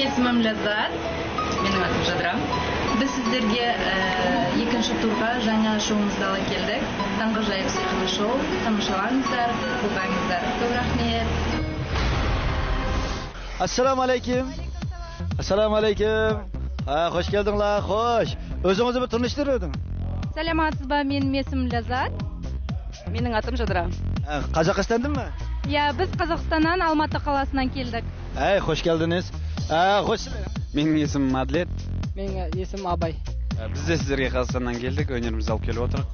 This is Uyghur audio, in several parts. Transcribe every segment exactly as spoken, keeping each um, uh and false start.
İsmim Lezzat. Benim adım Jadra. Biz sizlerge, e, ekinchi turga jangı şoumuzda ala keldik. Tangı jayıp sıyqılı shou. Tamashalańızlar, kóp bańızlar. Kóp raxmet. Assalomu alaykum. Assalomu alaykum. Ha, xosh keldińlar, xosh. Ózińizni bir tanıştırıp ótiń. Sálamatsızba, menim esimim Lázat. Meniń atım Jadra. Ha, Qazaqstandanmı? Ya, biz Qazaqstannan, Almatı qalasınan keldik. Hey, xosh keldińiz. Ha, xosh. Meniń esimim Adlet. Meniń esimim Abay. Biz de sizlerge Qazaqstannan keldik, ónerimiz alıp kelip otırıq.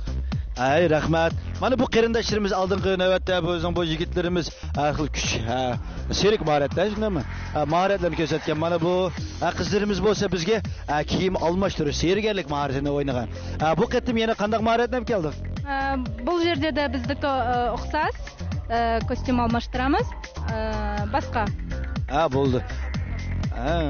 Ay, raxmat. Mana bu qerindashlarımız aldınǵı nevbette bu, bizim bu yigitlerimiz, a, kúsh, a, serik maharetler, shundaymi? A, maharetlerini kórsetken. Mana bu, a, qızlarımız bolsa bizge, a, kiyim almashtırısh, seyirgarlık maharetini oynaǵan. A, bu qetim yana qandaq maharetni alıp keldiń? Ee, Bul jerde de bizdiki, e, uqsas, e, kostyum almashtıramız, e, basqa. Ha, boldı. Ha.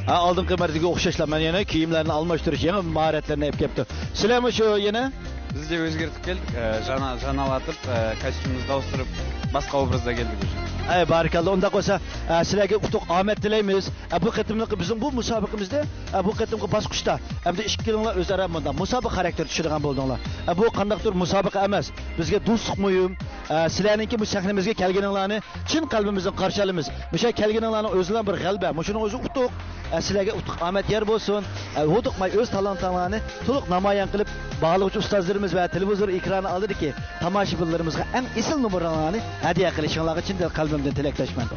Ha, aldınǵı mártege uqshashla, men yana kiyimlerni almashtırısh, yańı maharetlerni alıp kelipti. Sizlermi shu yana? Biz de ózgertip keldik. E, jana, janalatıp, e, kostyumımızdı awıstırıp, basqa obrazda keldik. Ay, barikalla. Onda bolsa, e, sizlerge utuq, omed tileymiz. E, bu qetimliq biziń bu musabaqamızda, e, bu qetimki basqıshta, hem de ikkileńlar óz-ara mında musabaqa xarakter túsirgen boldıńlar. E, bu qandaqtır musabaqa emes. Bizge doslıq muhim. E, sizlernińki bu sahnemizge kelgenińlarni Çın qəlbimizden qarşı alaymız. Mıshá kelgenińlarnıń ózi bir ǵalaba. Mıshınıń ózi utuq. Sizlerge utuq, omed yar bolsun. Huduqmay óz talantlarıńlarnı tolıq namayan qılıp, bahalıǵıchı ustazlarımız ve televizor ekranı aldidaki tamashibinlarimizge eń esil nomerlerińlarnı hádya qılışıńlarǵa çın qəlbimden tilekdaşman.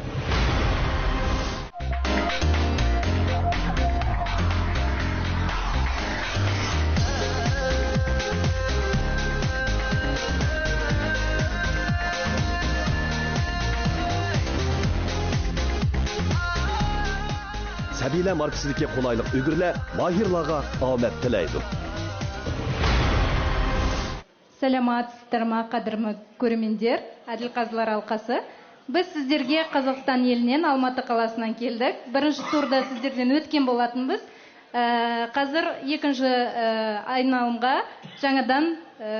سەبىيلەر ماركىسىدىكى قولايلىق ئۈگرىلەر ماھىرلارغا ئامەت تىلەيدۇ. سالاماتسىزلارما، قەدىرلىك كۆرۈرمەنلەر، ئادىل قازلار ھالقىسى. بىز سىزلەرگە قازاقىستان ئېلىنىڭ ئالماتى قالاسىنىڭ كەلدۇق. بىرىنچى تۇردا سىزلەردىن ئۆتكەن بولاتتىمىز. ئە، ھازىر ئېكىنچى، ئە، ئاينالىمغا جاڭىدان، ئە،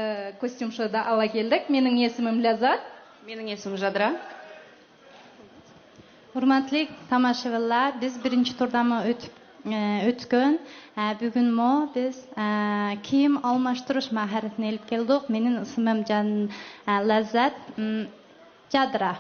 كوستيۇم شودا ئالا كەلدۇق. مېنىڭ ئېسىمىم لەززەت. مېنىڭ ئېسىمىم ژادرا. ھۆرمەتلىك تاماشىبىنلار، بىز بىرىنچى تۇردىمۇ ئۆتۈپ، ئە، ئۆتكەن. ئە، بۈگۈنمۇ بىز، ئە، كىيىم ئالماشتۇرۇش ماھارىتىنى ئېلىپ كەلدۇق. مېنىڭ ئىسمىم جان، ئە، لەززەت. م، جادرا.